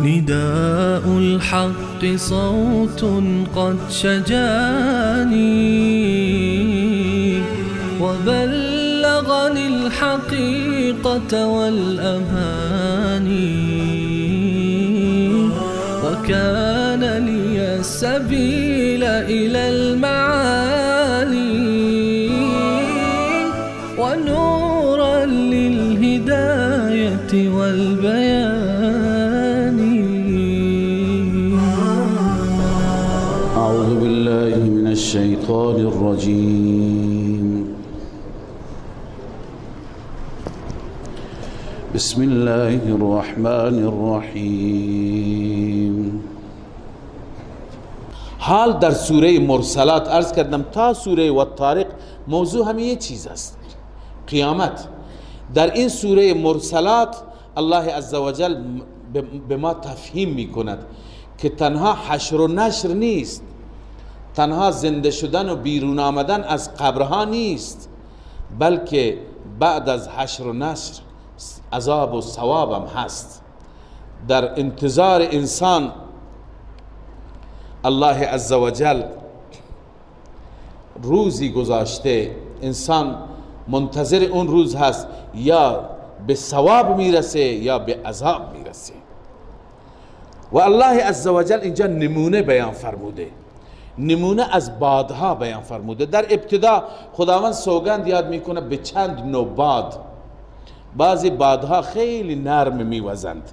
نداء الحق صوت قد شجاني وبلغني الحقيقة والأماني، وكان لي السبيل إلى المعالي ونورا للهداية والبيان. أعوذ بالله من الشيطان الرجيم. بسم الله الرحمن الرحیم. حال در سوره مرسلات عرض کردم تا سوره و طارق موضوع همه یه چیز است، قیامت. در این سوره مرسلات الله عزوجل به ما تفهیم میکند که تنها حشر و نشر نیست، تنها زنده شدن و بیرون آمدن از قبرها نیست، بلکه بعد از حشر و نشر عذاب و ثواب هم هست. در انتظار انسان الله عزوجل روزی گذاشته، انسان منتظر اون روز هست، یا به ثواب میرسه یا به عذاب میرسه. و الله عزوجل اینجا نمونه بیان فرموده، نمونه از بادها بیان فرموده. در ابتدا خداوند سوگند یاد میکنه به چند نوع باد. بعضی بادها خیلی نرم میوزند،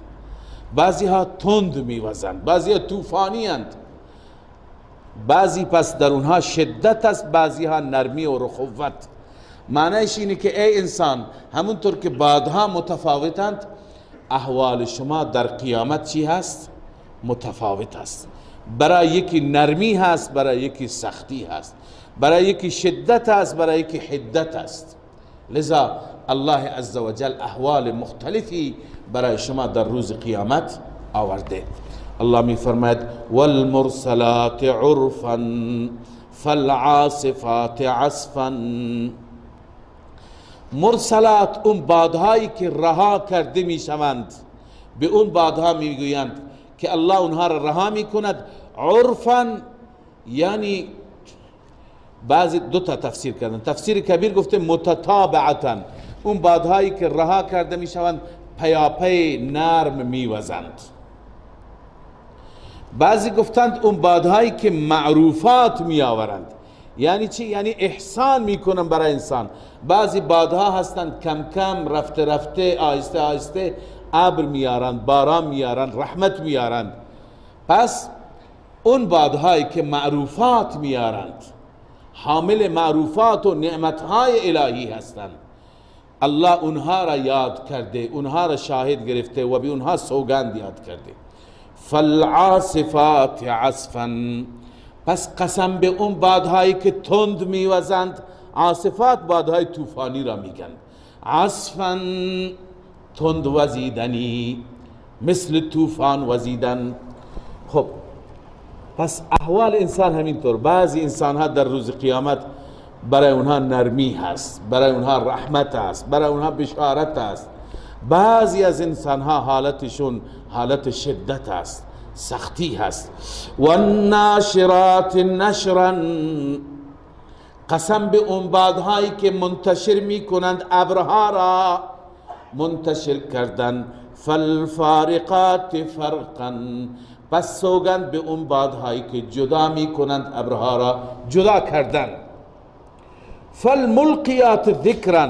بعضی ها تند میوزند، بعضی ها طوفانی اند، بعضی پس در اونها شدت است، بعضی ها نرمی و رخوت. معنیش اینه که ای انسان، همونطور که بادها متفاوتند، احوال شما در قیامت چی هست؟ متفاوت است. برای یکی نرمی هست، برای یکی سختی هست، برای یکی شدت هست، برای یکی حدت است. لذا الله عزوجل احوال مختلفی برای شما در روز قیامت آورده. الله می فرماید والمرسلات عرفا فالعاصفات عصفا. مرسلات اون بادهایی که رها کرده می شوند، به اون بادها می گویند که الله اونها را رها می کند. عرفا یعنی بعضی دو تا تفسیر کردن. تفسیر کبیر گفته متتابعتا، اون بادهایی که رها کرده می شوند پیاپی نرم می وزند. بعضی گفتند اون بادهایی که معروفات می آورند. یعنی چی؟ یعنی احسان میکنن برای انسان. بعضی بادها هستند کم کم، رفته رفته، آهسته آهسته ابر میارند، باران میارند، رحمت میارند. پس اون بادهایی که معروفات میارند، حامل معروفات و نعمتهای الهی هستند، الله اونها را یاد کرده، اونها را شاهد گرفته و به اونها سوگند یاد کرده. فالعاصفات عصفا. پس قسم به اون بادهایی که تند میوزند. عاصفات بادهای طوفانی را میگن. عصفا تند وزیدنی، مثل طوفان وزیدن. خب پس احوال انسان همینطور. بعضی انسان ها در روز قیامت برای اونها نرمی هست، برای اونها رحمت هست، برای اونها بشارت هست. بعضی از انسان ها حالتشون حالت شدت هست، سختی هست. والناشرات نشرا. قسم به اون بادهایی که منتشر میکنند ابرها را، منتشر کردن. فالفارقات فرقا. پس سوگند به اون بادهایی که جدا میکنند ابرها را، جدا کردن. فالملقیات ذکرا.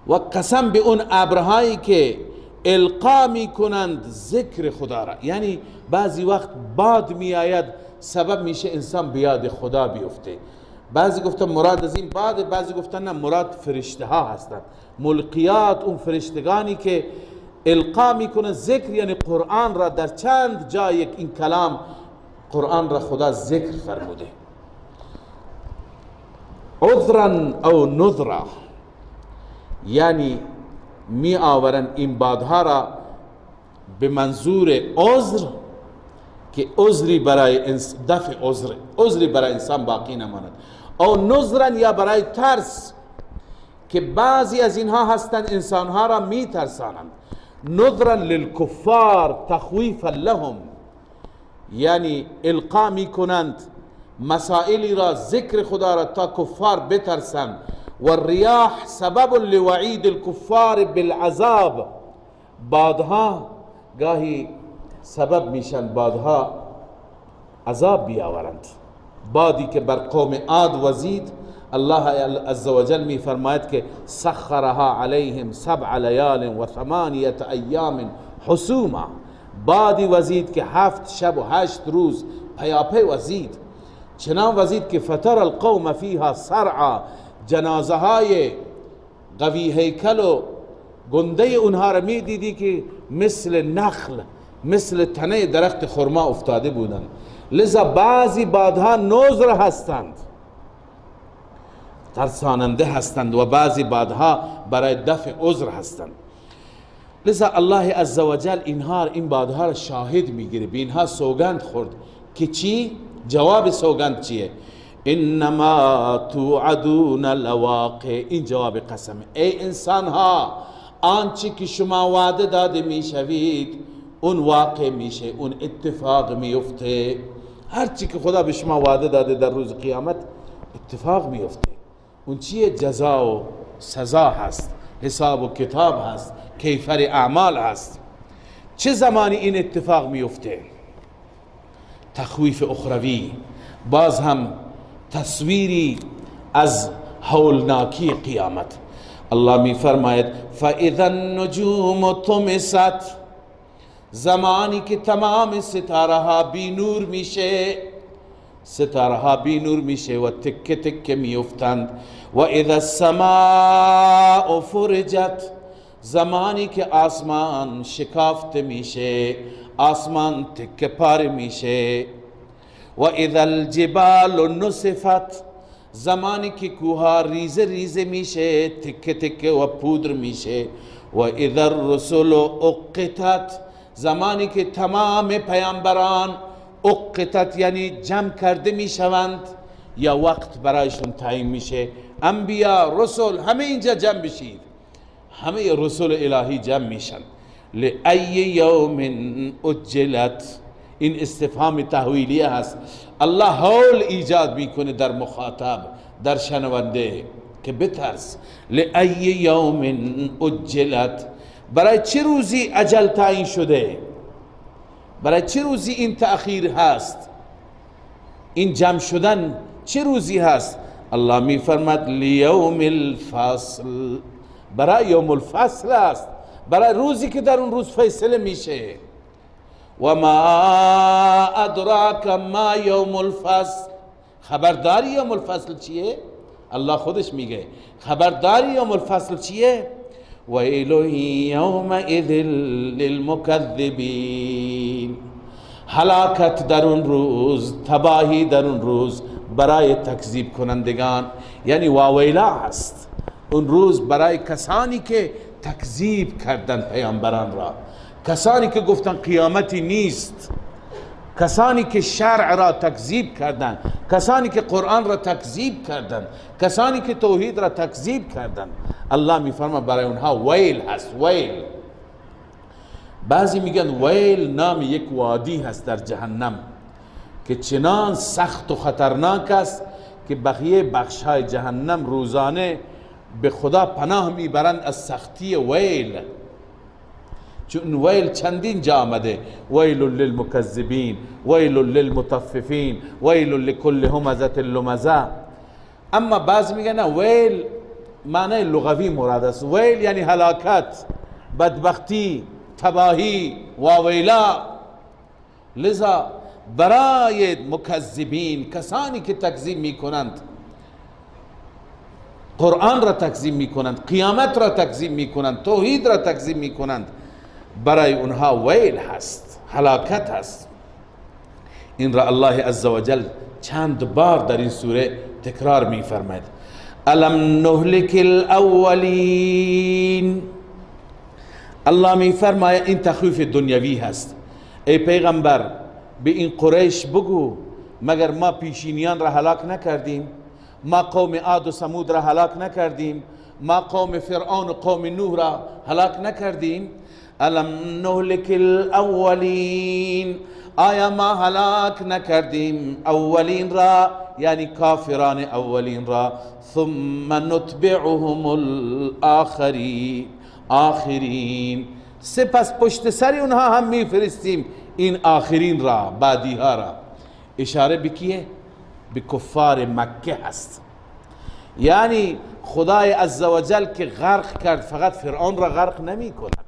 و قسم به اون ابرهایی که القا میکنند ذکر خدا را. یعنی بعضی وقت باد میآید سبب میشه انسان بیاد خدا بیفته. بعضی گفتن مراد از این باد، بعضی گفتن نه، مراد فرشته ها هستند. ملقیات اون فرشتگانی که القا میکنه ذکر، یعنی قرآن را در چند جای این کلام قرآن را خدا ذکر فرموده. عذرا او نذرا، یعنی می آورن این بادها را به منظور عذر، که عذری برای دفع عذر، عذری برای انسان باقی نماند، او نذرا یا برای ترس، که بعضی از اینها هستند انسانها را می ترسانند. نذرا للکفار تخویفا لهم، یعنی القا می کنند مسائلی را، ذکر خدا را تا کفار بترسند. و الریاح سبب لوعید الکفار بالعذاب، بادها گاهی سبب میشن بادها عذاب بیاورند. بادی که بر قوم عاد وزید، الله عزوجل می فرماید که سخرها علیهم سبع لیال و ثمانیة ایام حسوما، بادی وزید که 7 شب و 8 روز پیاپی وزید، چنان وزید که فتر القوم فیها صرعا، جنازه های قوی هیکل و گنده اونها را می دیدی که مثل نخل، مثل تنه درخت خرما افتاده بودند. لذا بعضی بادها نذر هستند، ترساننده هستند، و بعضی بادها برای دفع عذر هستند. لذا الله عزوجل اینها، این بادها را شاهد میگیره، به اینها سوگند خورد که چی؟ جواب سوگند چیه؟ انما توعدون لواقع. این جواب قسم. ای انسان ها، آنچه که شما وعده داده میشوید اون واقع میشه، اون اتفاق میفته. هرچی که خدا به شما وعده داده در روز قیامت اتفاق میفته. اون چیه؟ جزا و سزا هست، حساب و کتاب هست، کیفر اعمال هست. چه زمانی این اتفاق میفته؟ تخویف اخروی، باز هم تصویری از هولناکی قیامت. الله می فرماید فَإِذَا النُّجُومُ طُمِسَتْ، زمانی که تمام ستاره ها بی نور میشه، ستاره ها بی نور میشه و تکه تکه میافتند. و اذا السماء فرجت، زمانی که آسمان شکافت میشه، آسمان تکه پاره میشه. و اذا الجبال نصفت، زمانی که کوها ریزه ریزه میشه، تکه تکه و پودر میشه. و اذا الرسل اقتت، زمانی که تمام پیامبران اقتت یعنی جمع کرده میشوند یا وقت برایشون تعیین میشه. انبیا، رسول، همه اینجا جمع بشید، همه رسول الهی جمع میشن. لأی یوم اجلت، این استفهام تحویلیه هست. الله حول ایجاد میکنه در مخاطب، در شنونده که بترس. لأی یوم اجلت، برای چه روزی اجل تعیین شده؟ برای چه روزی این تأخیر هست؟ این جمع شدن چه روزی هست؟ الله می فرماد لیوم الفصل، برای یوم الفصل است، برای روزی که در اون روز فیصله میشه. و ما ادراک ما یوم الفصل، خبرداری یوم الفصل چیه؟ الله خودش میگه خبرداری یوم الفصل چیه؟ ویل یومئذ للمکذبین، هلاکت در اون روز، تباهی در اون روز برای تکذیب کنندگان، یعنی واویلا هست اون روز برای کسانی که تکذیب کردن پیامبران را، کسانی که گفتن قیامتی نیست، کسانی که شرع را تکذیب کردند، کسانی که قرآن را تکذیب کردند، کسانی که توحید را تکذیب کردند. الله میفرما برای اونها ویل هست. ویل، بعضی میگن ویل نام یک وادی هست در جهنم که چنان سخت و خطرناک است که بقیه بخش‌های جهنم روزانه به خدا پناه میبرند از سختی ویل، چون ویل چندین جا آمده. ویل للمکذبین، ویل للمطففین، ویل لکل همزة لمزة. اما بعض میگن نه، ویل معنی لغوی مراد است. ویل یعنی هلاکت، بدبختی، تباهی، واویلا. لذا برای مکذبین، کسانی که تکذیب میکنند، قرآن را تکذیب میکنند، قیامت را تکذیب میکنند، توحید را تکذیب میکنند، برای اونها ویل هست، هلاکت هست. این را الله عزوجل چند بار در این سوره تکرار می فرماید. الم نهلک الاولین، الله می فرماید این تخویف دنیوی هست. ای پیغمبر به این قریش بگو مگر ما پیشینیان را هلاک نکردیم؟ ما قوم عاد و ثمود را هلاک نکردیم؟ ما قوم فرعون و قوم نوح را هلاک نکردیم؟ الم نهلک الاولین، آیا ما هلاک نکردیم اولین را، یعنی کافران اولین را؟ ثم نتبعهم الاخرین، آخرین، سپس پشت سر اونها هم میفرستیم این آخرین را، بعدی ها را. اشاره به کیه؟ به کفار مکه هست. یعنی خدای عزوجل که غرق کرد فقط فرعون را غرق نمی کند،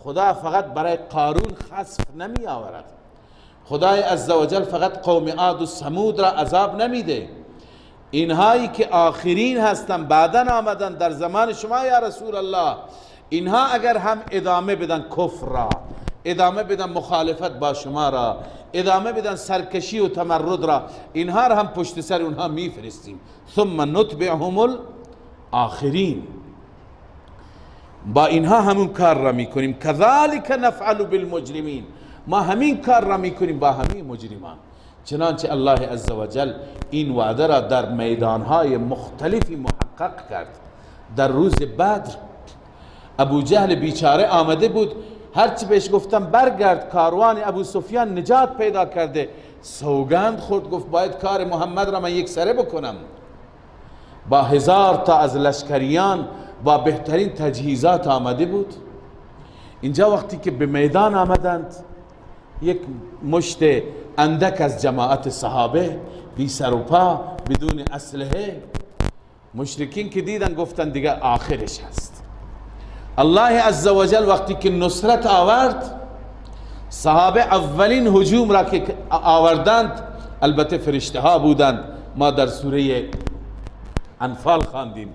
خدا فقط برای قارون خسف نمی آورد، خدای عزوجل فقط قوم عاد و ثمود را عذاب نمیده. اینهایی که آخرین هستن، بعدا آمدن در زمان شما یا رسول الله، اینها اگر هم ادامه بدن کفر را، ادامه بدن مخالفت با شما را، ادامه بدن سرکشی و تمرد را، اینها را هم پشت سر اونها میفرستیم. ثم نتبعهم الاخرین، با اینها همون کار را میکنیم. کذالک نفعل بالمجرمین، ما همین کار را میکنیم با همین مجرمان. چنانچه الله عزوجل این وعده را در میدانهای مختلفی محقق کرد. در روز بدر ابو جهل بیچاره آمده بود، هرچی بهش گفتم برگرد، کاروان ابو سفیان نجات پیدا کرده، سوگند خورد، گفت باید کار محمد را من یک سره بکنم. با 1000 تا از لشکریان با بهترین تجهیزات آمده بود. اینجا وقتی که به میدان آمدند، یک مشت اندک از جماعت صحابه بی سر و پا، بدون اسلحه، مشرکین که دیدن گفتن دیگه آخرش هست. الله عزوجل وقتی که نصرت آورد، صحابه اولین هجوم را که آوردند، البته فرشته ها بودند، ما در سوره انفال خواندیم،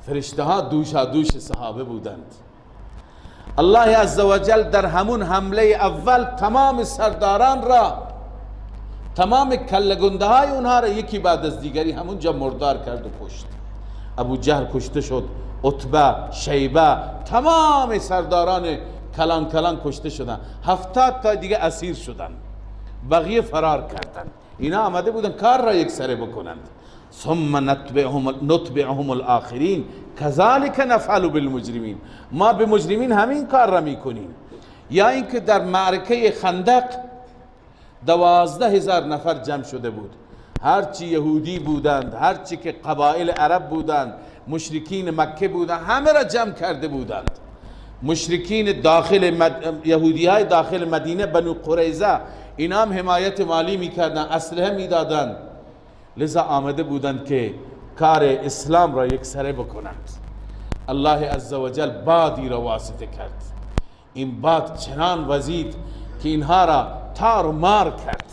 فرشته ها دوشا دوش صحابه بودند. الله عزوجل در همون حمله اول تمام سرداران را، تمام کلگنده های اونها را یکی بعد از دیگری همونجا مردار کرد و کشت. ابو جهل کشته شد، عتبه، شیبه، تمام سرداران کلان کلان کشته شدن، 70 تا دیگه اسیر شدن، بقیه فرار کردند. اینا آمده بودن کار را یک سره بکنند. ثم نتبعهم الاخرین كذلك نفعل بالمجرمین، ما به مجرمین همین کار را میکنیم. یا اینکه در معرکه خندق 12,000 نفر جمع شده بود، هرچی یهودی بودند، هرچی که قبایل عرب بودند، مشرکین مکه بودند، همه را جمع کرده بودند. مشرکین داخل یهودی های داخل مدینه، بنو قریظه، اینا هم حمایت مالی میکردند، اسلحه میدادند، لذا آمده بودند که کار اسلام را یک سره بکنند. الله عزوجل بادی را واسطه کرد، این باد چنان وزید که اینها را تار و مار کرد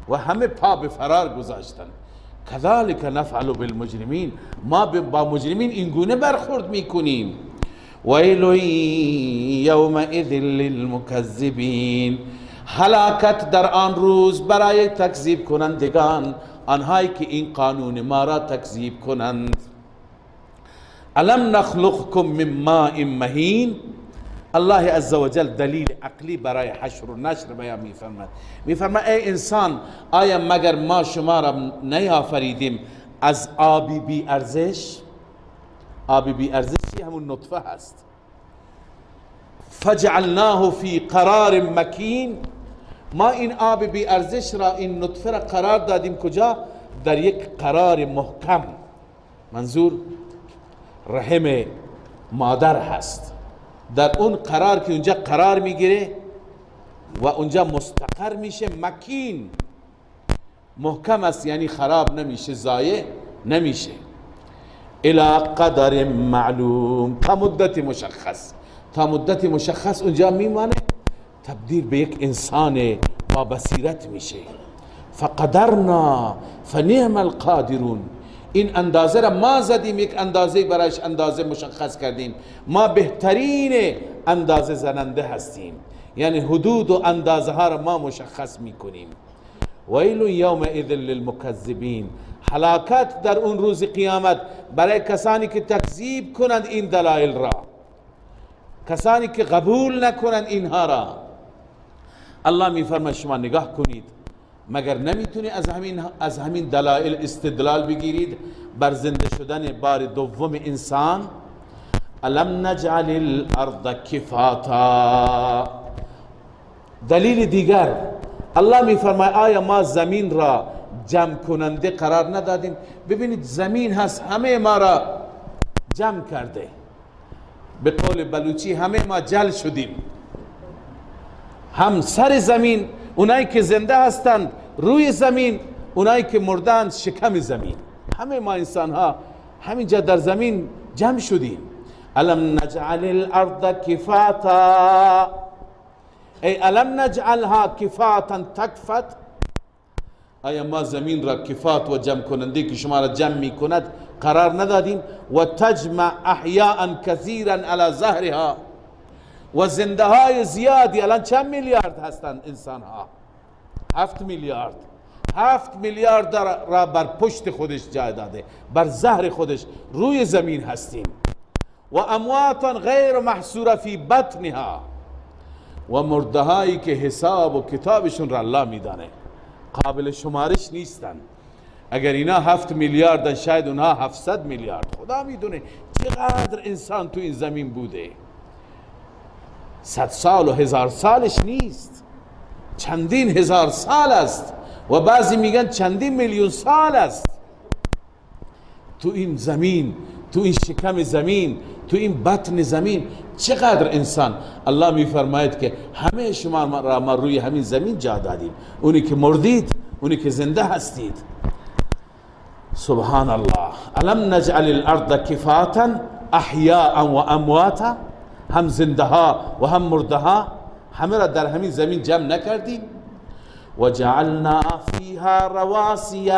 و همه پا به فرار گذاشتند. کذالک نفعل بالمجرمین، ما با مجرمین اینگونه برخورد میکنیم. ویل یومئذ للمکذبین، هلاکت در آن روز برای تکذیب کنندگان، آنهایی که این قانون ما را تکذیب کنند. الم نخلقکم من ماء مهین، الله عزوجل دلیل عقلی برای حشر و نشر بیان میفرماد. میفرماد ای انسان، آیا مگر ما شما را نیافریدیم از آبی بی ارزش؟ آبی بی ارزشی همون نطفه هست. فجعلناه فی قرار مکین، ما این آب بی ارزش را، این نطفه را قرار دادیم کجا؟ در یک قرار محکم. منظور رحم مادر هست. در اون قرار که اونجا قرار میگیره و اونجا مستقر میشه، مکین، محکم است، یعنی خراب نمیشه، ضایع نمیشه. الى قدر معلوم، تا مدت مشخص، تا مدت مشخص اونجا میمانه، تبدیل به یک انسان با بصیرت میشه. فقدرنا فنعم القادرون، این اندازه را ما زدیم، یک اندازه برایش اندازه مشخص کردیم، ما بهترین اندازه زننده هستیم، یعنی حدود و اندازه ها را ما مشخص میکنیم. ویل یومئذ للمکذبین، هلاکت در اون روز قیامت برای کسانی که تکذیب کنند این دلایل را، کسانی که قبول نکنند اینها را. الله میفرماید شما نگاه کنید، مگر نمیتونی از همین دلایل استدلال بگیرید بر زنده شدن بار دوم انسان؟ الم نجعل الارض کفاتا. دلیل دیگر الله میفرماید آیا ما زمین را جمع کننده قرار ندادیم؟ ببینید زمین هست همه ما را جمع کرده، به قول بلوچی همه ما جل شدیم، هم سر زمین اونایی که زنده هستند روی زمین، اونایی که مردند شکم زمین، همه ما انسان ها همینجا در زمین جمع شدیم. الم نجعل الارض کفاتا، ای الم نجعلها کفاتا تکفت، آیا ما زمین را کفات و جمع کننده که شما را جمع می کند قرار ندادیم؟ و تجمع احیاء کثیرا علی ظهرها، و زنده های زیادی، الان چند میلیارد هستند انسان ها؟ 7 میلیارد. 7 میلیارد را بر پشت خودش جای داده، بر ظهر خودش روی زمین هستیم. و امواتا غیر محصوره فی بطنها، و مرده هایی که حساب و کتابشون را الله میدانه، قابل شمارش نیستن. اگر اینا 7 میلیاردن شاید اونها 700 میلیارد، خدا میدونه چقدر انسان تو این زمین بوده. 100 سال و 1000 سالش نیست، چندین هزار سال است و بعضی میگن چندین میلیون سال است. تو این زمین، تو این شکم زمین، تو این بطن زمین چقدر انسان. الله میفرماید که همه شما را ما روی همین زمین جا دادیم، اونی که مردید، اونی که زنده هستید. سبحان الله. الم نجعل الارض کفاتا احیاء و امواتا، هم زنده ها و هم مرده ها همه را در همین زمین جمع نکردیم؟ و جعلنا فیها رواسی،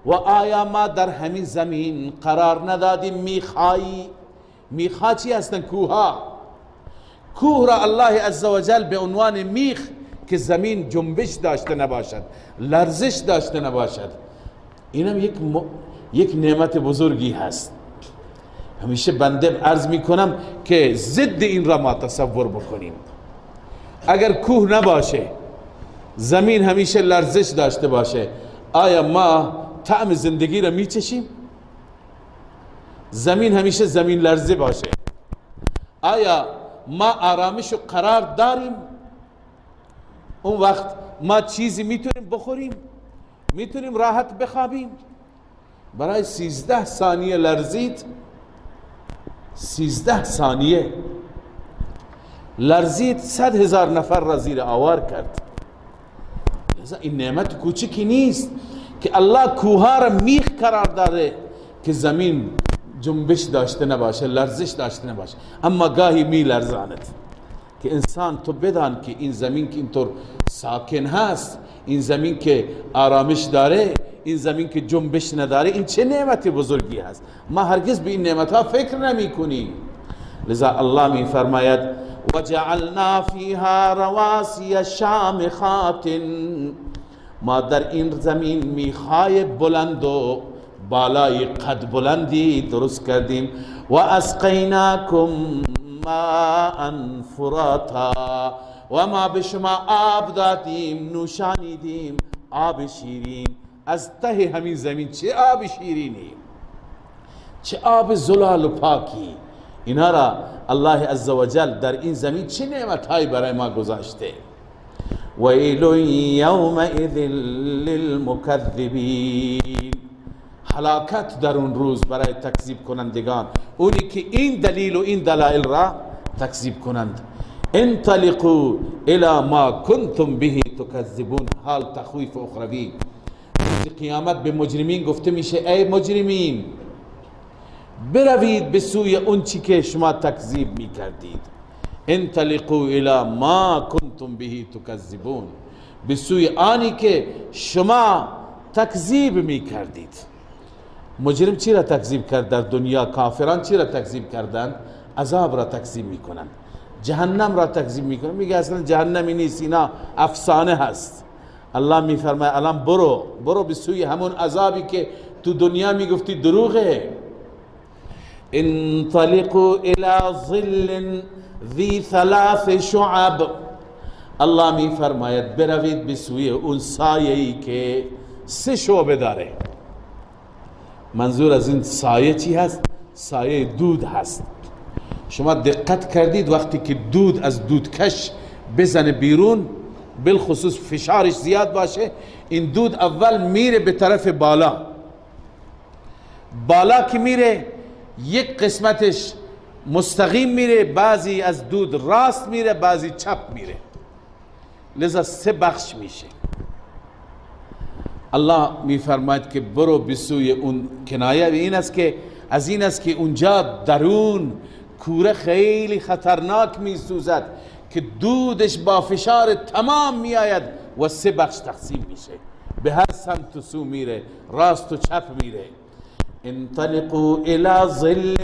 و آیا ما در همین زمین قرار ندادیم میخایی؟ میخا چی هستن؟ کوها. کوه را الله عزوجل به عنوان میخ که زمین جنبش داشته نباشد، لرزش داشته نباشد، اینم یک نعمت بزرگی هست. همیشه بنده عرض میکنم که ضد این را ما تصور بکنیم. اگر کوه نباشه، زمین همیشه لرزش داشته باشه، آیا ما طعم زندگی را میچشیم؟ زمین همیشه زمین لرزه باشه، آیا ما آرامش و قرار داریم؟ اون وقت ما چیزی میتونیم بخوریم؟ میتونیم راحت بخوابیم؟ برای 13 ثانیه لرزید، 13 ثانیه لرزید، 100,000 نفر را زیر آوار کرد. لذا این نعمت کوچکی نیست که الله کوها را میخ قرار داده که زمین جنبش داشته نباشه، لرزش داشته نباشه، اما گاهی می لرزاند که انسان تو بدان که این زمین که اینطور ساکن هست، این زمین که آرامش داره، این زمین که جنبش نداره، این چه نعمت بزرگی هست. ما هرگز به این نعمت ها فکر نمی کنیم. لذا الله می فرماید وجعلنا فیها رواسی شامخات، ما در این زمین میخای بلند و بالای قد بلندی درست کردیم. و اسقیناکم ماء فراتا، و ما به شما آب دادیم، نوشانیدیم آب شیرین از ته همین زمین. چه آب شیرینی، چه آب زلال و پاکی. اینا را الله عزوجل در این زمین چه نعمتهایی برای ما گذاشته. ویل یومئذ للمکذبین، هلاکت در اون روز برای تکذیب کنندگان، اونی که این دلیل و این دلایل را تکذیب کنند. انطلقوا الى ما کنتم به تکذبون، حال تخویف اخروی. روز قیامت به مجرمین گفته میشه ای مجرمین بروید به سوی اون چی که شما تکذیب میکردید. انطلقوا الى ما کنتم به تکذبون، به سوی آنی که شما تکذیب میکردید. مجرم چی را تکذیب کرد در دنیا؟ کافران چی را تکذیب کردند؟ عذاب را تکذیب میکنند. جهنم را تکذیب میکنه، میگه اصلا جهنمی نیست، اینا افسانه هست. الله میفرماید الان برو به سوی همون عذابی که تو دنیا میگفتی دروغه. انطلقوا الى ظل ذی ثلاث شعب. الله میفرماید بروید به سوی اون سایه‌ای که سه شعبه داره. منظور از این سایه چی هست؟ سایه دود هست. شما دقت کردید وقتی که دود از دودکش بزنه بیرون، بالخصوص فشارش زیاد باشه، این دود اول میره به طرف بالا، بالا که میره یک قسمتش مستقیم میره، بعضی از دود راست میره، بعضی چپ میره، لذا سه بخش میشه. الله میفرماید که برو به سوی اون. کنایه این است که از این است که اونجا درون کوره خیلی خطرناک میسوزد که دودش با فشار تمام میآید و سه بخش تقسیم میشه، به هر سمت و سو میره، راست و چپ میره. انطلقوا الى ظل،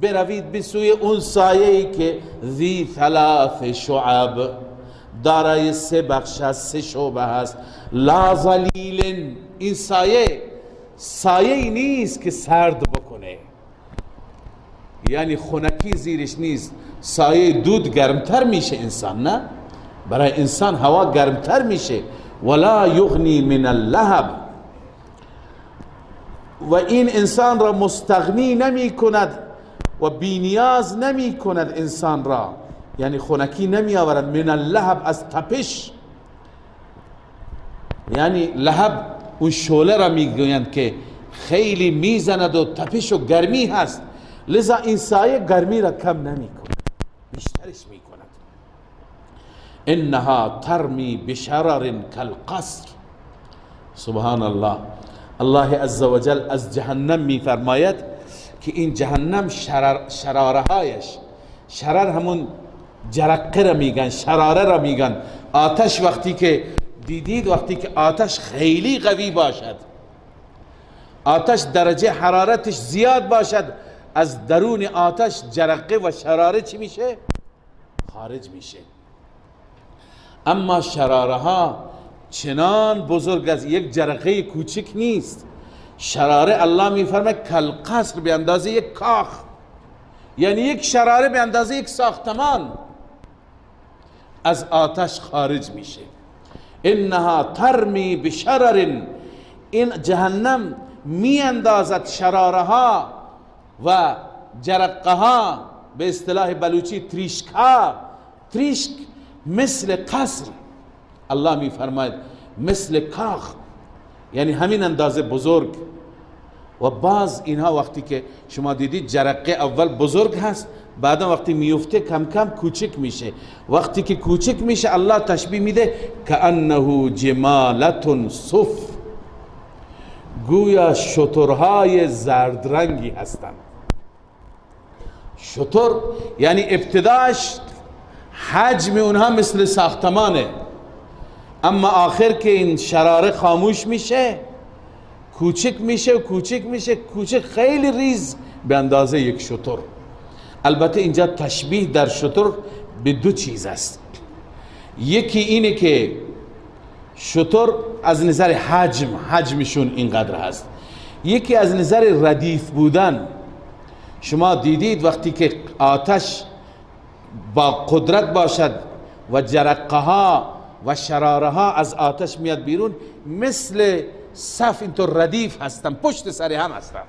بروید به سوی اون سایه‌ای که ذی ثلاث شعب، دارای سه بخش هست، سه شعبه هست. لا ظلیل، این سایه سایه‌ای نیست که سرد بکنه، یعنی خنکی زیرش نیست. سایه دود گرمتر میشه انسان، نه؟ برای انسان هوا گرمتر میشه. ولا یغنی من اللهب، و این انسان را مستغنی نمی کند و بینیاز نمی کند انسان را، یعنی خنکی نمی آورد. من اللهب، از تپش، یعنی لهب اون شعله را میگویند که خیلی میزند و تپش و گرمی هست، لذا این سایه گرمی را کم نمی کند، بیشترش می کند. انها ترمی بشرر کالقصر. سبحان الله. الله عزوجل از جهنم می فرماید که این جهنم شراره هایش، شرر همون جرقه را میگن، شراره را میگن. آتش وقتی که دیدید، وقتی که آتش خیلی قوی باشد، آتش درجه حرارتش زیاد باشد، از درون آتش جرقه و شراره چی میشه؟ خارج میشه. اما شراره ها چنان بزرگ از یک جرقه کوچک نیست. شراره الله میفرماید کالقصر، به اندازه یک کاخ، یعنی یک شراره به اندازه یک ساختمان از آتش خارج میشه. انها ترمی بشرر، این جهنم می اندازد شراره ها و جرقه ها، به اصطلاح بلوچی تریشک ها، تریشک مثل قصر. الله می فرماید مثل کاخ، یعنی همین اندازه بزرگ. و باز اینها وقتی که شما دیدید جرقه اول بزرگ هست، بعدا وقتی میفته کم کم کوچک میشه. وقتی که کوچک میشه الله تشبیه میده کأنه جمالة صفر، گویا شترهای زرد رنگی هستند. شتر یعنی ابتداش حجم اونها مثل ساختمانه، اما آخر که این شراره خاموش میشه کوچک میشه و کوچک میشه، کوچک خیلی ریز به اندازه یک شتر. البته اینجا تشبیه در شتر به دو چیز است. یکی اینه که شتر از نظر حجم، حجمشون اینقدر هست. یکی از نظر ردیف بودن. شما دیدید وقتی که آتش با قدرت باشد و جرقه ها و شراره ها از آتش میاد بیرون، مثل صف اینطور ردیف هستند، پشت سر هم هستند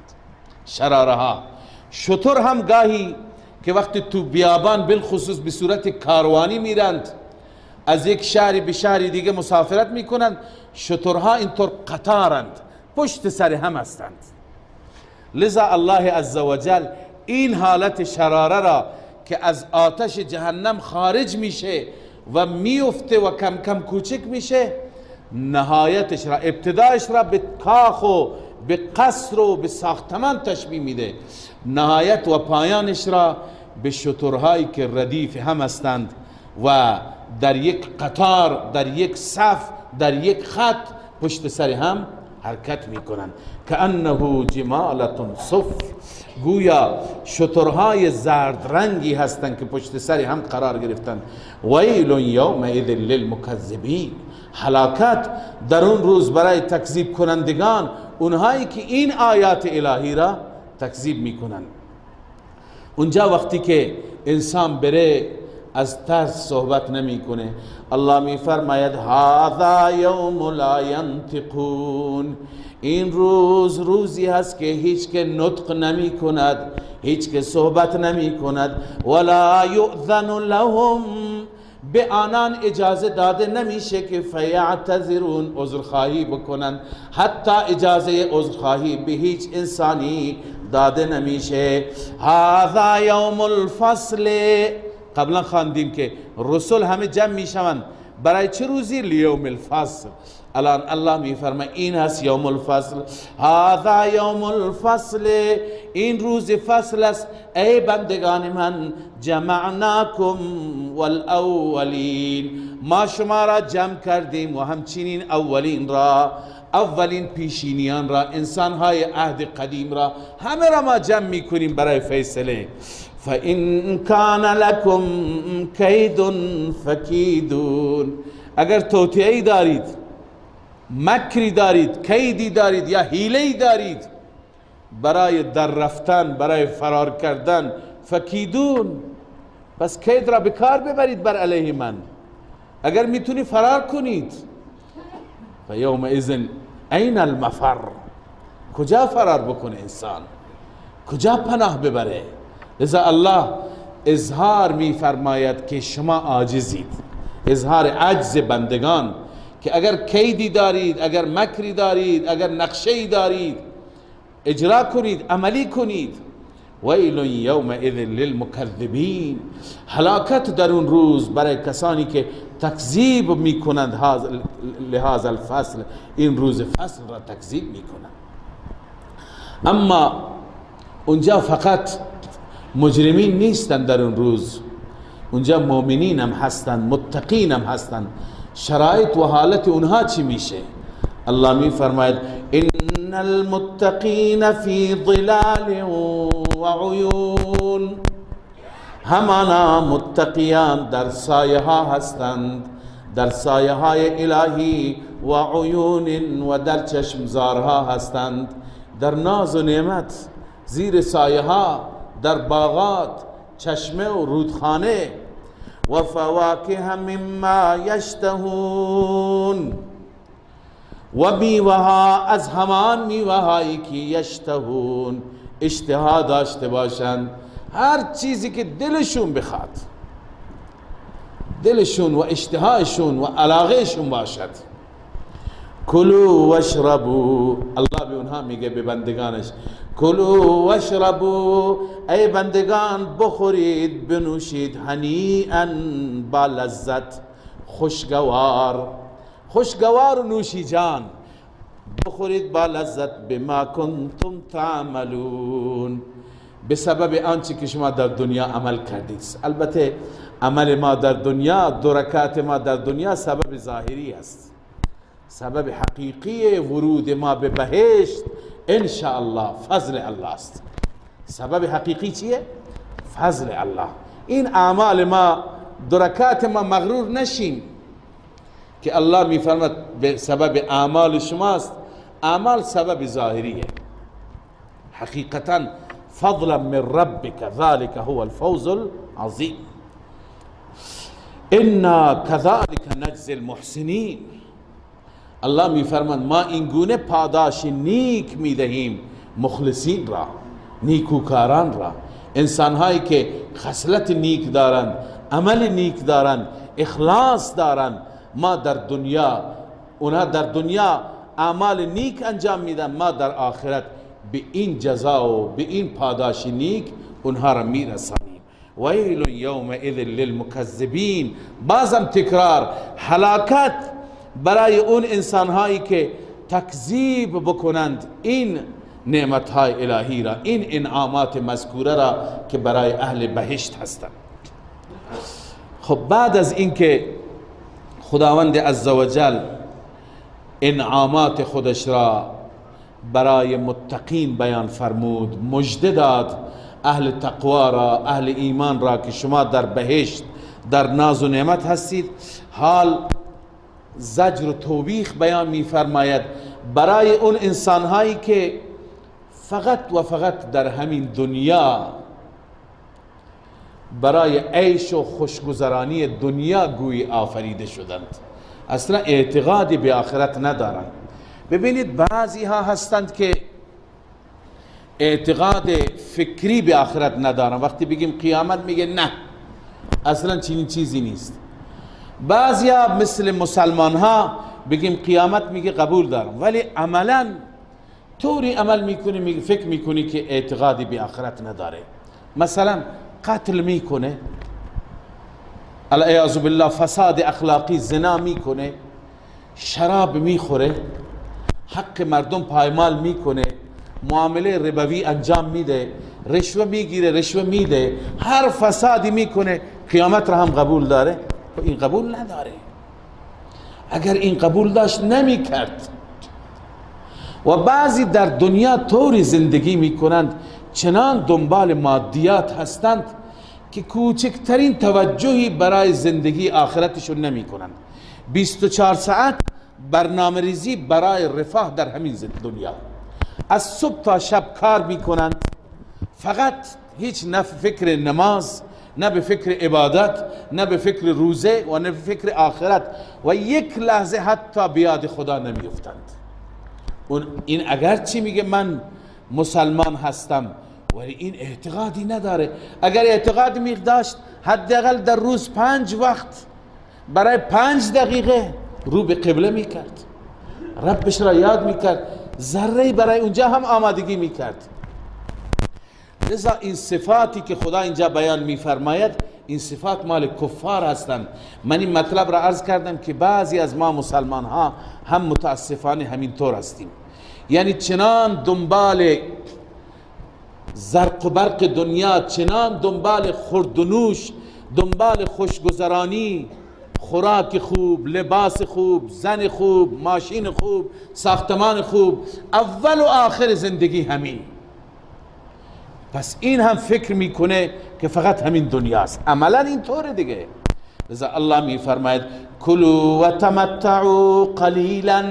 شراره ها. شتر هم گاهی که وقتی تو بیابان بالخصوص به صورت کاروانی میرند، از یک شهری به شهری دیگه مسافرت میکنند، شترها اینطور قطارند، پشت سر هم هستند. لذا الله عزوجل این حالت شراره را که از آتش جهنم خارج میشه و میفته و کم کم کوچک میشه، نهایتش را، ابتدایش را به کاخ و به قصر و به ساختمان تشبیه میده، نهایت و پایانش را به شترهایی که ردیف هم هستند و در یک قطار، در یک صف، در یک خط پشت سر هم حرکت میکنند. کأنه جمالة صفر، گویا شترهای زرد رنگی هستند که پشت سر هم قرار گرفتند. ویل یومئذ للمکذبین، هلاکت در اون روز برای تکذیب کنندگان، اونهایی که این آیات الهی را تکذیب میکنند. اونجا وقتی که انسان بره از ترس صحبت نمیکنه. الله میفرماید هذا یوم لا ینطقون، این روز روزی هست که هیچ که نطق نمی کند، هیچ که صحبت نمی کند. ولا یؤذن لهم، به آنان اجازه داده نمیشه که فیعتذرون، عذرخواهی بکنند. حتی اجازه عذرخواهی به هیچ انسانی داده نمیشه. هذا یوم الفصل، قبلا خواندیم که رسول همه جمع میشوند برای چه روزی؟ لیوم الفصل. الان الله میفرماید این هست یوم الفصل. هذا یوم الفصل، این روز فصل است. ای بندگان من، جمعناکم والاولین، ما شما را جمع کردیم و همچنین اولین را، اولین پیشینیان را، انسانهای عهد قدیم را، همه را ما جمع میکنیم برای فیصله. فَإِنْ كَانَ لَكُمْ كَيْدٌ فَكِيدُونَ، اگر توطئه‌ای دارید، مکری دارید، کیدی دارید یا حیله‌ای دارید برای در رفتن، برای فرار کردن، فکیدون، پس کید را به کار ببرید بر علیه من. اگر میتونی فرار کنید. فیومئذ این المفر، کجا فرار بکنه انسان، کجا پناه ببره؟ لذا الله اظهار می فرماید که شما عاجزید، اظهار عجز بندگان که اگر کیدی دارید، اگر مکری دارید، اگر نقشه‌ای دارید، اجرا کنید، عملی کنید. ویل یومئذ للمکذبین، هلاکت در اون روز برای کسانی که تکذیب میکنند لهذا الفصل، این روز فصل را تکذیب میکنند. اما اونجا فقط مجرمین نیستند در اون روز، اونجا مؤمنین هم هستند، متقین هم هستند. شرایط و حالت اونها چی میشه؟ الله می فرماید ان المتقین فی ظلال و عیون، همانا متقیان در سایه ها هستند، در سایه های الهی، و عیون و در چشمزارها هستند، در ناز و نعمت، زیر سایه ها، در باغات، چشمه و رودخانه. و فواکه مما یشتهون، و میوه از همان میوه هایی که یشتهون، اشتها داشته باشند، هر چیزی که دلشون بخواد، دلشون و اشتهایشون و علاقهشون باشد. کلوا واشربوا، الله به اونها میگه، به بندگانش، کلوا واشربوا، ای بندگان بخورید بنوشید، هنیئا با لذت، خوشگوار، خوشگوار و نوشی جان، بخورید با لذت، بما کنتم تعملون، به سبب آنچه که شما در دنیا عمل کردید. البته عمل ما در دنیا، دو رکعت ما در دنیا سبب ظاهری است، سبب حقیقی ورود ما به بهشت انشاءالله فضل الله است. سبب حقیقی چیه؟ فضل الله. این اعمال ما، دو رکعت ما، مغرور نشیم که الله میفرماد به سبب اعمال شماست. اعمال سبب ظاهریه، حقیقتا فضلا من ربک ذلك هو الفوز العظیم. انا كذلك نجزی المحسنین، الله میفرماد ما این گونه پاداش نیک میدهیم مخلصین را، نیکوکاران را، انسانهایی که خصلت نیک دارند، عمل نیک دارند، اخلاص دارند. ما در دنیا، اونها در دنیا اعمال نیک انجام میدن، ما در آخرت به این جزا و به این پاداش نیک اونها را میرسانیم. ویل یومئذ للمکذبین، بازم تکرار، هلاکت برای اون انسانهایی که تکذیب بکنند این نعمتهای الهی را، این انعامات مذکوره را که برای اهل بهشت هستند. خب بعد از اینکه خداوند عزوجل انعامات خودش را برای متقین بیان فرمود، مژده داد اهل تقوا را، اهل ایمان را که شما در بهشت در ناز و نعمت هستید. حال زجر و توبیخ بیان می‌فرماید برای اون انسانهایی که فقط و فقط در همین دنیا برای عیش و خوشگذرانی دنیا گویی آفریده شدند، اصلا اعتقادی به آخرت ندارند. ببینید بعضی ها هستند که اعتقاد فکری به آخرت ندارند، وقتی بگیم قیامت میگه نه اصلا چنین چیزی نیست. بعضی ها مثل مسلمان ها بگیم قیامت میگه قبول دارم، ولی عملا طوری عمل میکنی، میگه فکر میکنی که اعتقادی به آخرت نداره. مثلا قتل میکنه، العیاذ بالله، فساد اخلاقی، زنا میکنه، شراب میخوره، حق مردم پایمال میکنه، معامله ربوی انجام میده، رشوه میگیره، رشوه میده، هر فسادی میکنه، قیامت را هم قبول داره. این قبول نداره. اگر این قبول داشت نمیکرد. و بعضی در دنیا طوری زندگی میکنند، چنان دنبال مادیات هستند که کوچکترین توجهی برای زندگی آخرتشون نمی کنند. 24 ساعت برنامه ریزی برای رفاه در همین دنیا، از صبح تا شب کار میکنند، فقط هیچ نه فکر نماز، نه به فکر عبادت، نه به فکر روزه و نه به فکر آخرت، و یک لحظه حتی بیاد خدا نمیفتند. این اگرچه میگه من مسلمان هستم، ولی این اعتقادی نداره. اگر اعتقاد می داشت حداقل در روز 5 وقت برای 5 دقیقه رو به قبله میکرد، ربش را یاد میکرد، ذره برای اونجا هم آمادگی میکرد. لذا این صفاتی که خدا اینجا بیان میفرماید، این صفات مال کفار هستند. من این مطلب را عرض کردم که بعضی از ما مسلمان ها هم متاسفانه همین طور هستیم، یعنی چنان دنبال زرق و برق دنیا، چنان دنبال خورد و نوش، دنبال خوشگذرانی، خوراک خوب، لباس خوب، زن خوب، ماشین خوب، ساختمان خوب، اول و آخر زندگی همین. پس این هم فکر میکنه که فقط همین دنیاست، عملا این طوره دیگه. لذا الله میفرماید کلوا و تمتعوا قلیلا،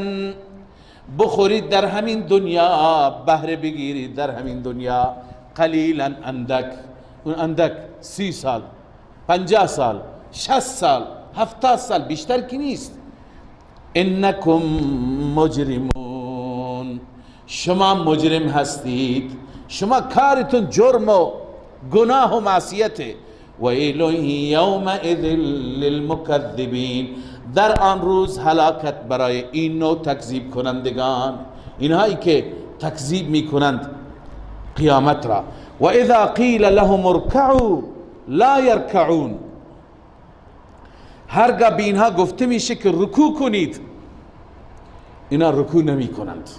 بخورید در همین دنیا، بهره بگیرید در همین دنیا، قلیلا اندک. اون اندک 30 سال، 50 سال، 60 سال، 70 سال بیشتر که نیست. انکم مجرمون، شما مجرم هستید، شما کارتون جرم و گناه و معصیته. ویل یومئذ للمکذبین، در آن روز هلاکت برای این نوع تکذیب کنندگان، اینهایی که تکذیب میکنند قیامت را. و اذا قیل لهم ارکعوا لا یرکعون، هرگاه به اینها گفته میشه که رکوع کنید، اینا رکوع نمی کنند.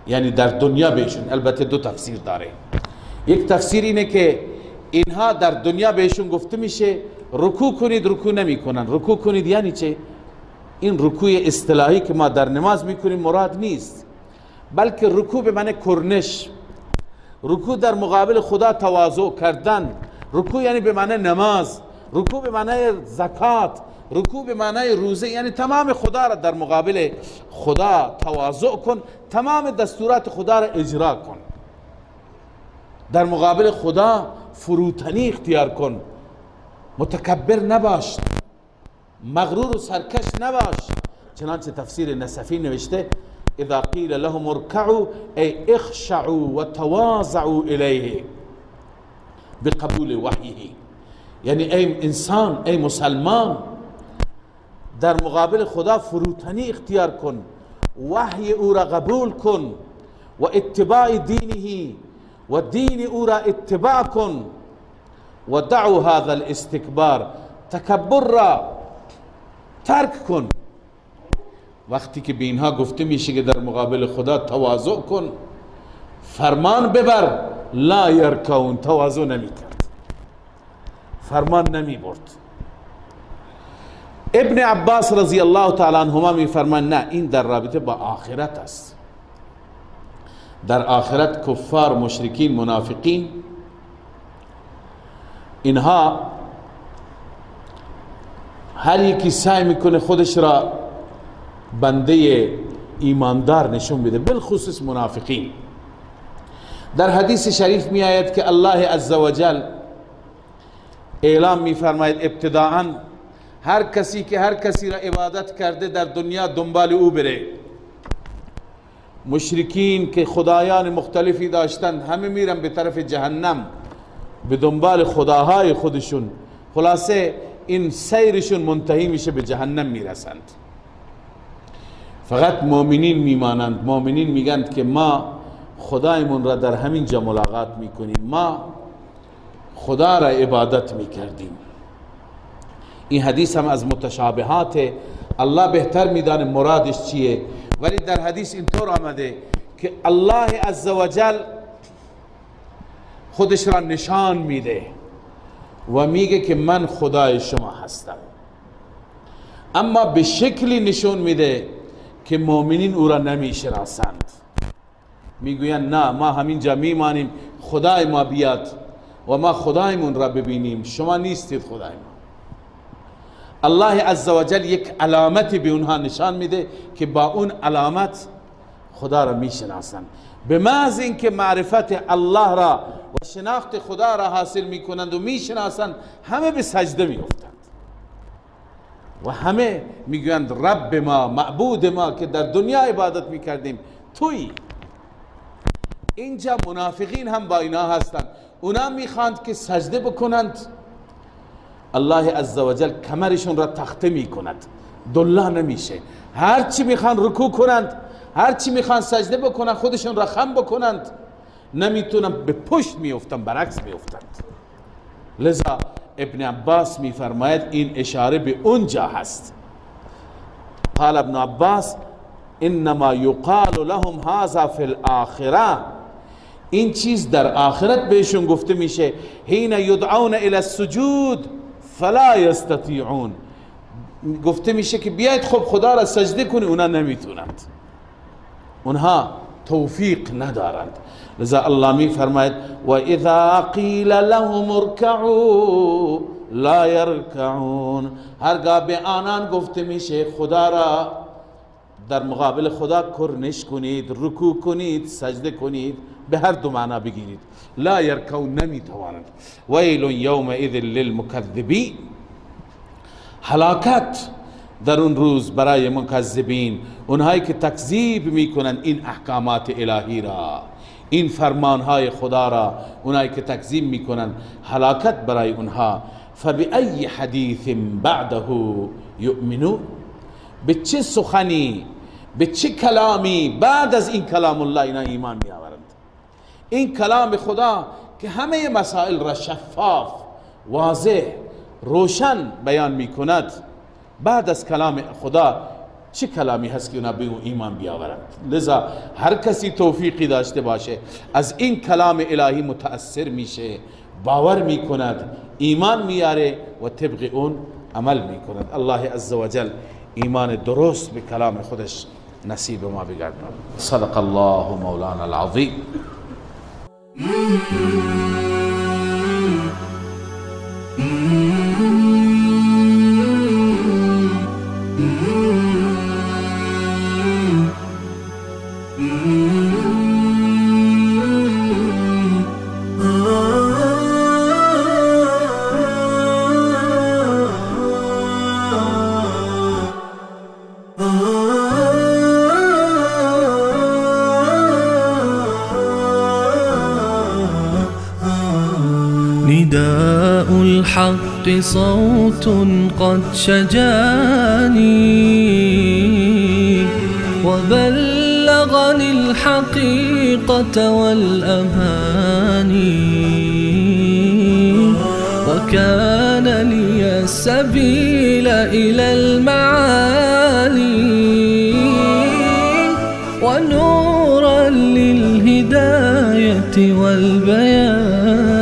یعنی در دنیا بهشون، البته دو تفسیر داره. یک تفسیر اینه که اینها در دنیا بهشون گفته میشه رکوع کنید، رکوع نمی کنن. رکوع کنید یعنی چه؟ این رکوع اصطلاحی که ما در نماز میکنیم مراد نیست، بلکه رکوع به معنی کرنش، رکوع در مقابل خدا تواضع کردن، رکوع یعنی به معنی نماز، رکوع به معنی زکات، رکوع به معنی روزه، یعنی تمام خدا را در مقابل خدا تواضع کن، تمام دستورات خدا را اجرا کن، در مقابل خدا فروتنی اختیار کن، متکبر نباش، مغرور و سرکش نباش. چنانچه تفسیر نسفی نوشته اذا قیل لهم ارکعوا ای اخشعوا و تواضعوا الیه بقبول وحیه، یعنی ای انسان، ای مسلمان، در مقابل خدا فروتنی اختیار کن، وحی او را قبول کن و اتباع دینه و دین او را اتباع کن. و دعوا هذا الاستکبار، تکبر را ترک کن. وقتی که به اینها گفته میشه که در مقابل خدا تواضع کن، فرمان ببر، لا یرکعون، تواضع نمی کرد، فرمان نمی برد. ابن عباس رضی الله تعالی عنهما میفرمایند نه، این در رابطه با آخرت است. در آخرت کفار، مشرکین، منافقین، اینها هر یکی سعی میکنه خودش را بنده ایماندار نشون بده، بالخصوص منافقین. در حدیث شریف می آید که الله عزوجل اعلام می فرماید ابتداعا هر کسی که هر کسی را عبادت کرده در دنیا دنبال او بره. مشرکین که خدایان مختلفی داشتند همه میرن به طرف جهنم، به دنبال خداهای خودشون. خلاصه این سیرشون منتهی میشه، به جهنم میرسند. فقط مؤمنین میمانند. مؤمنین میگند که ما خدایمون را در همین جا ملاقات میکنیم، ما خدا را عبادت میکردیم. این حدیث هم از متشابهات، الله بهتر میدانه مرادش چیه، ولی در حدیث اینطور آمده که الله عزوجل خودش را نشان میده و میگه که من خدای شما هستم، اما به شکلی نشون میده که مؤمنین او را نمیشناسند. میگویند نه، ما همینجا میمانیم، خدای ما بیاد و ما خدایمون را ببینیم، شما نیستید خدای ما. الله عزوجل یک علامتی به اونها نشان میده که با اون علامت خدا را میشناسند. به محض اینکه معرفت الله را و شناخت خدا را حاصل میکنند و میشناسند، همه به سجده میافتند و همه میگویند رب ما، معبود ما که در دنیا عبادت میکردیم تویی. اینجا منافقین هم با اینا هستند، اونا میخواند که سجده بکنند، الله عزوجل کمرشون را تخته میکند، دلا نمیشه. هرچی میخوان رکوع کنند، هرچی میخوان سجده بکنند، خودشون را خم بکنند، نمیتونن، به پشت میافتند، برعکس میافتند. لذا ابن عباس میفرماید این اشاره به اونجا هست. قال ابن عباس انما یقال لهم هذا فی الاخره، این چیز در آخرت بهشون گفته میشه. حین یدعون الى السجود فلا یستطیعون، گفته میشه که بیاید خب خدا را سجده کنی، اونا نمیتونند، اونها توفیق ندارند. لذا الله می فرماید و اذا قیل لهم ارکعوا لا یرکعون، هرگاه به آنان گفته میشه خدا را در مقابل خدا کرنش کنید، رکوع کنید، سجده کنید، به هر دو معنا بگیرید، لا یرکعون، نمیتوانند. ویل یومئذ للمکذبین، هلاکت در اون روز برای مکذبین، اونهایی که تکذیب میکنند این احکامات الهی را، این فرمانهای خدا را، اونهایی که تکذیب میکنند هلاکت برای اونها. فبأی حدیث بعده یؤمنون، به چه سخنی، به چه کلامی بعد از این کلام الله اینا ایمان میآورند؟ این کلام خدا که همه مسائل را شفاف، واضح، روشن بیان میکند، بعد از کلام خدا چه کلامی هست که اونا به ایمان بیاورند؟ لذا هر کسی توفیقی داشته باشه از این کلام الهی متأثر میشه، باور میکند، ایمان میاره و طبق اون عمل میکند. الله عزوجل ایمان درست به کلام خودش نصیب ما بگرداند. صدق الله مولانا العظیم. نداء الحق صوت قد شجاني وبلغني الحقيقة والأماني، وكان لي السبيل إلى المعالي ونورا للهداية والبيان.